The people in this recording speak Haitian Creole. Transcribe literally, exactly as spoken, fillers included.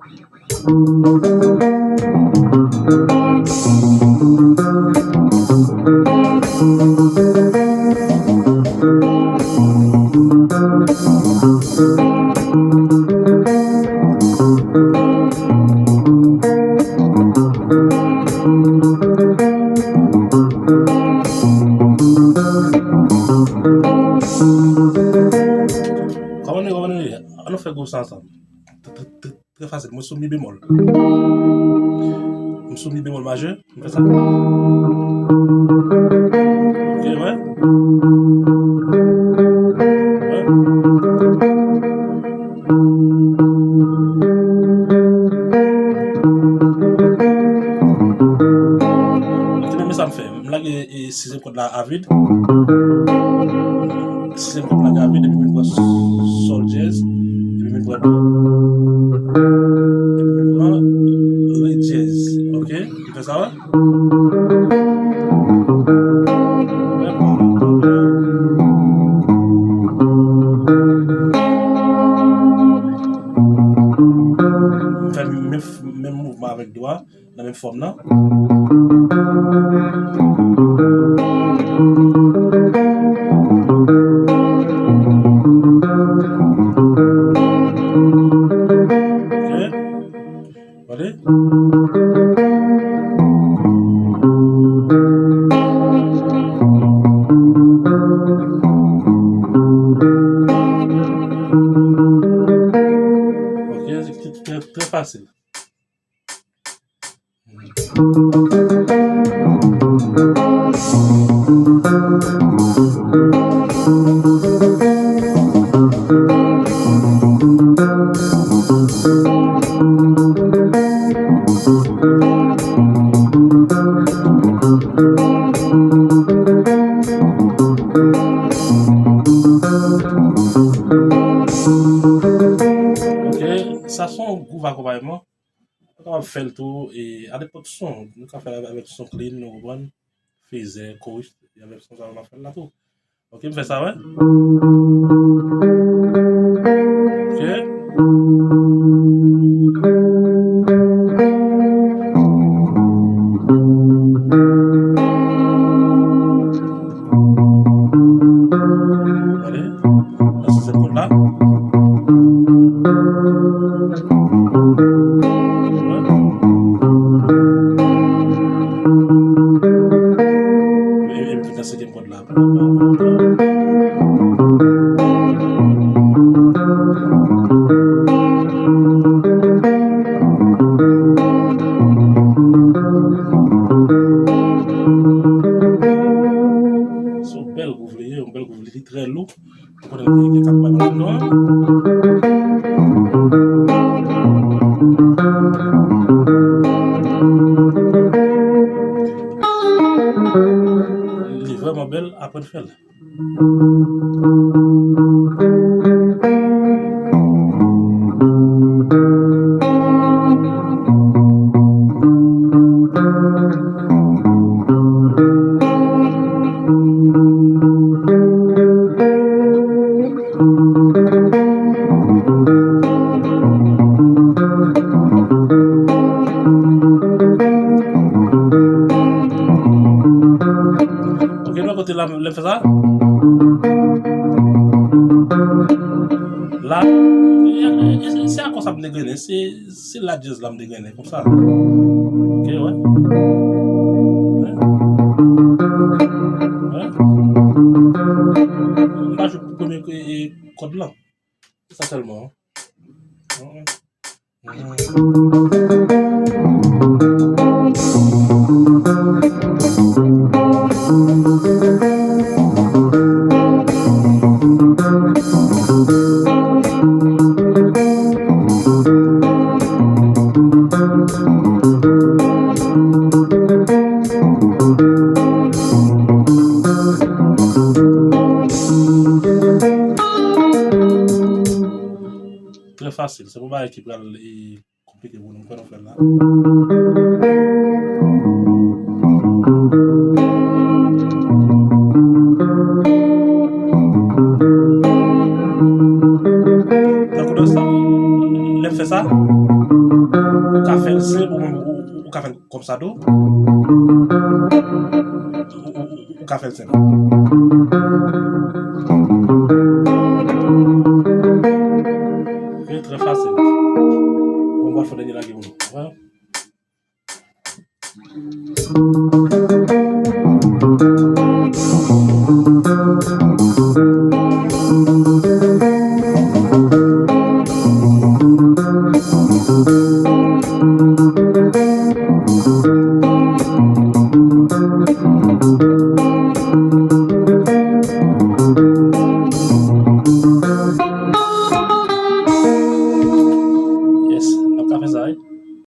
Kòman nou ye, kòman nou ye? An nou fè gwo sa ansanm. Trè fasil. Mwen sou mi bemòl. M sou mi bemòl majè. M fè sa. Ok, wè. Wè. Ok, men, men sa m fè. M lage, e, sizyèm kòd la a vid. Sizyèm kòd la a vid, epi m pran sòl dyèz, epi m pran do, epi m pran re dyèz. Ok? M fè sa, wè? M fè menm, menm mouvman avèk do a. Nan menm fòm nan. Ok. Gade. Ok, se trè, trè fasil. Ok, sa se yon gwouv akonpayman. Nou kapab fè l tou, e, a nenpòt son. Nou ka fè l avèk son clean, nou konprann? Phaser, chorus, e avèk son sa yo n ap fè l la tou. Ok, m fè sa, wè. Ok. Gade, nan sizyèm kòd la. E, e, epi nan senkyèm kòd la. Se yon bèl gwouv li ye, yon bèl gwouv li, li trè lou. Ou konnen gen, gen kat bay ladan an. Li vrèman bèl, aprann fè l. Ok, nou kote la, lè m fè sa. La, e, e, e, se akò sa m degrennen, se, se la dyèz la m degrennen, konsa. Ok, wè. Wè. Wè. M pa jwe premye, e, e, kòd lan. Se sa sèlman. Trè fasil, se pa yon bagay ki pral, e, konplike pou nou, m kwè nou fè l la. Tankou nan sa, lè m fè sa. Ou ka fè l senp, ou menm, ou, ou, ou ka fè l kòm sa tou. Ou, ou, ou ka fè l senp.